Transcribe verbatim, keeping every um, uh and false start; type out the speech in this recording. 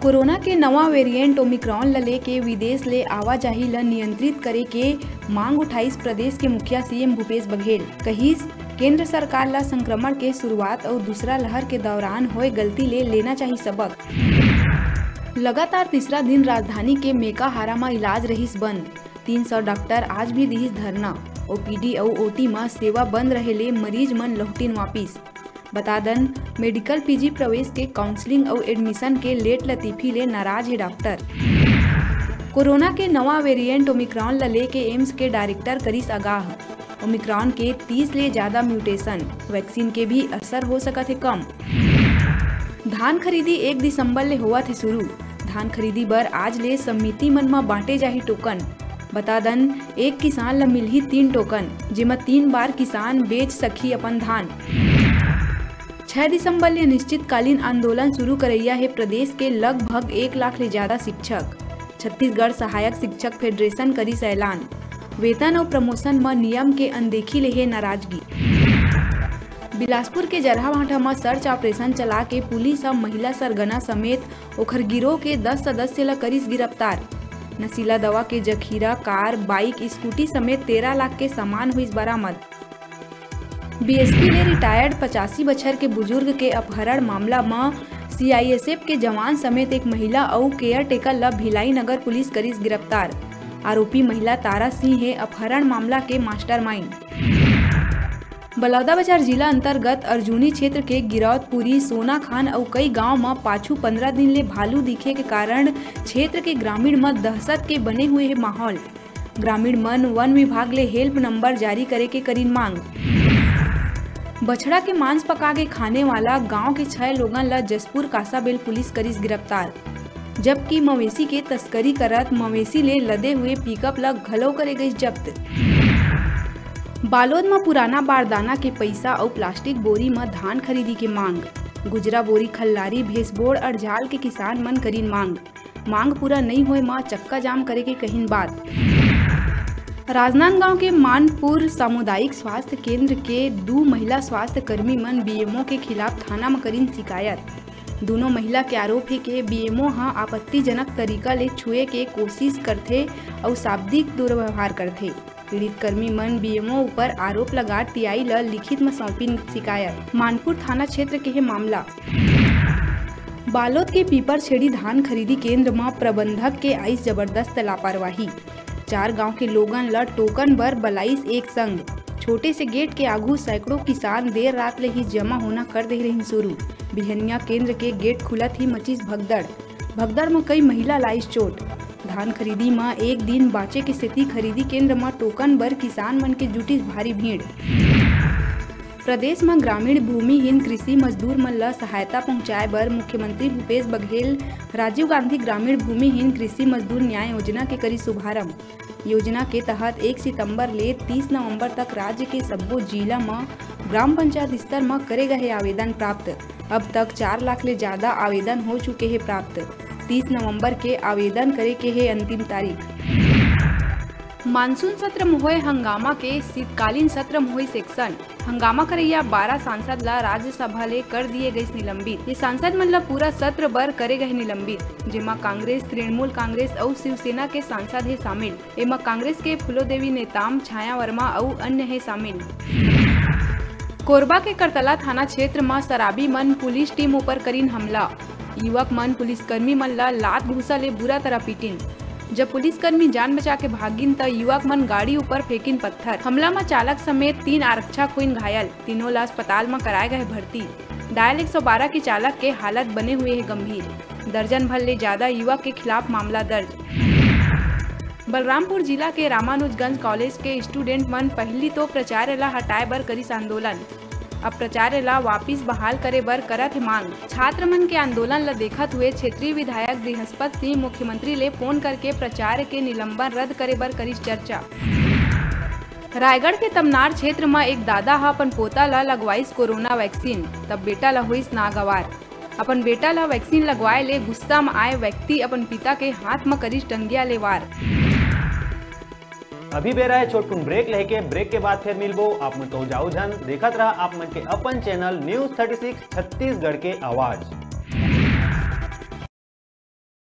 Corona के नवा variant Omicron ल लेके विदेश ले आवाजाही ल नियंत्रित करे के मांग उठाइस प्रदेश के मुखिया सीएम भूपेश बघेल। कहिस, केंद्र सरकार ल संक्रमण के शुरुआत अउ दूसरा लहर के दौरान होए गलती ले लेना चाही सबक। लगातार तीसरा दिन राजधानी के मेकाहारा म इलाज रहिस बंद। तीन सौ डॉक्टर आज भी दिहिस धरना। ओपीडी अउ ओटी म सेवा बंद रहे ले मरीज मन लहुटिन वापिस। बता दन, मेडिकल पीजी प्रवेश के काउंसलिंग अउ एडमिशन के लेट लतीफी ले नाराज हे डॉक्टर। कोरोना के नवा वेरिएंट ओमिक्रॉन ल लेके एम्स के डायरेक्टर करिस आगाह। ओमिक्रॉन के तीस ले ज्यादा म्यूटेशन, वैक्सीन के भी असर हो सकत हे कम। धान खरीदी एक दिसंबर ले होवत हे शुरू। धान खरीदी बर आज ले समिति मन म बांटे जाही टोकन। बता दन, एक किसान ल मिलही तीन टोकन, जेमा तीन बार किसान बेच सकही अपन धान। छह दिसंबर ले अनिश्चितकालीन आंदोलन शुरू करइया हे प्रदेश के लगभग एक लाख ले ज्यादा शिक्षक। छत्तीसगढ़ सहायक शिक्षक फेडरेशन करिस ऐलान। वेतन अउ प्रमोशन म नियम के अनदेखी ले हे नाराजगी। बिलासपुर के जरहाभाटा म सर्च ऑपरेशन चला के पुलिस ह महिला सरगना समेत ओखर गिरोह के दस सदस्य ल करिस गिरफ्तार। नशीला दवा के जखीरा, कार, बाइक, स्कूटी समेत तेरह लाख के सामान होइस बरामद। बीएसपी ले रिटायर्ड पचासी बछर के बुजुर्ग के अपहरण मामला म सीआईएसएफ के जवान समेत एक महिला अउ केयरटेकर ल भिलाई नगर पुलिस करिस गिरफ्तार। आरोपी महिला तारा सिंह हे अपहरण मामला के मास्टरमाइंड। बलौदाबाजार जिला अंतर्गत अर्जुनी क्षेत्र के गिरौदपुरी, सोनाखान अउ कई गांव म पाछू पंद्रह दिन ले भालू दिखे के कारण क्षेत्र के ग्रामीण म दहशत के बने हुए हे माहौल। ग्रामीण मन वन विभाग ले हेल्प नंबर जारी करे के करिन मांग। बछड़ा के मांस पका के खाने वाला गांव के छह लोगन ल जशपुर कांसाबेल पुलिस करिस गिरफ्तार, जबकि मवेशी के तस्करी करत मवेशी ले लदे हुए पिकअप ल घलो करे गइस जब्त। बालोद म पुराना बारदाना के पइसा अउ प्लास्टिक बोरी म धान खरीदी के मांग। गुजरा बोरी खल्लारी भेसबोड़ अड़झाल के किसान मन करिन मांग। मांग पूरा नइ होए म चक्का जाम करे के कहिन बात। राजनांदगांव के मानपुर सामुदायिक स्वास्थ्य केंद्र के दू महिला स्वास्थ्य कर्मी मन बीएमओ के खिलाफ थाना म करिन शिकायत। दूनों महिला के आरोप हे के बीएमओ ह आपत्तिजनक तरीका ले छुए के कोशिश करथे अउ शाब्दिक दुर्व्यवहार करथे। पीड़ित कर्मी मन बीएमओ ऊपर आरोप लगा टीआई ल लिखित म सौंपिन शिकायत। मानपुर थाना क्षेत्र के हे मामला। बालोद के पीपरछेड़ी धान खरीदी केंद्र म प्रबंधक के आइस जबरदस्त लापरवाही। चार गांव के लोगन ल टोकन बर बलाइस एक संग। छोटे से गेट के आघू सैकड़ों किसान देर रात ले ही जमा होना कर दे रहिन शुरू। बिहनिया केंद्र के गेट खुलत ही मचिस भगदड़। भगदड़ म कई महिला लाइस चोट। धान खरीदी म एक दिन बांचे के सेती खरीदी केंद्र म टोकन बर किसान मन के जुटिस भारी भीड़। प्रदेश म ग्रामीण भूमिहीन कृषि मजदूर मन ल सहायता पहुंचाए बर मुख्यमंत्री भूपेश बघेल राजीव गांधी ग्रामीण भूमिहीन कृषि मजदूर न्याय योजना के करी शुभारंभ। योजना के तहत एक सितंबर ले तीस नवंबर तक राज्य के सब्बो जिला म ग्राम पंचायत स्तर म करे गए आवेदन प्राप्त। अब तक चार लाख ले ज्यादा आवेदन हो चुके हे प्राप्त। तीस नवंबर के आवेदन करे के हे अंतिम तारीख। मानसून सत्र म होए हंगामा के शीतकालीन सत्र म होइस एक्शन। हंगामा करइया बारह सांसद ला राज्यसभा ले कर दिए गइस निलंबित। ये सांसद मन ला पूरा सत्र बर करे गए निलंबित, जेमा कांग्रेस, तृणमूल कांग्रेस अउ शिवसेना के सांसद हे शामिल। एमा कांग्रेस के फूलोदेवी नेताम, छाया वर्मा अउ अन्य हे शामिल। कोरबा के करतला थाना क्षेत्र म शराबी मन पुलिस टीम ऊपर करिन हमला। युवक मन पुलिसकर्मी मन ला लात घूसा ले बुरा तरह पीटिन। जब पुलिसकर्मी जान बचा के भागिन, त युवक मन गाड़ी ऊपर फेंकिन पत्थर। हमला म चालक समेत तीन आरक्षक होइन घायल। तीनों ला अस्पताल म कराए गए भर्ती। डायल एक सौ बारह के चालक के हालत बने हुए हे गंभीर। दर्जन भर ले ज्यादा युवक के खिलाफ मामला दर्ज। बलरामपुर जिला के रामानुजगंज कॉलेज के स्टूडेंट मन पहिली तो प्राचार्य ला हटाए बर करिस आंदोलन। अब प्राचार्य ला वापिस बहाल करे बर करत हे मांग। छात्र मन के आंदोलन ल देखत हुए क्षेत्रीय विधायक बृहस्पत सिंह मुख्यमंत्री ले फोन करके प्राचार्य के निलंबन रद्द करे बर करिस चर्चा। रायगढ़ के तमनार क्षेत्र म एक दादा ह अपन पोता ल लगवाइस कोरोना वैक्सीन, तब बेटा ल होइस नागवार। अपन बेटा ल वैक्सीन लगवाए ले गुस्सा म आए व्यक्ति अपन पिता के हाथ म करिस डंगिया ले वार। अभी बेरा है छोटकुन ब्रेक लेके, ब्रेक के बाद फिर मिलबो। आप मन कहूँ जाओ झन, देखत रहा आप मन के अपन channel news thirty six Chhattisgarh के आवाज़।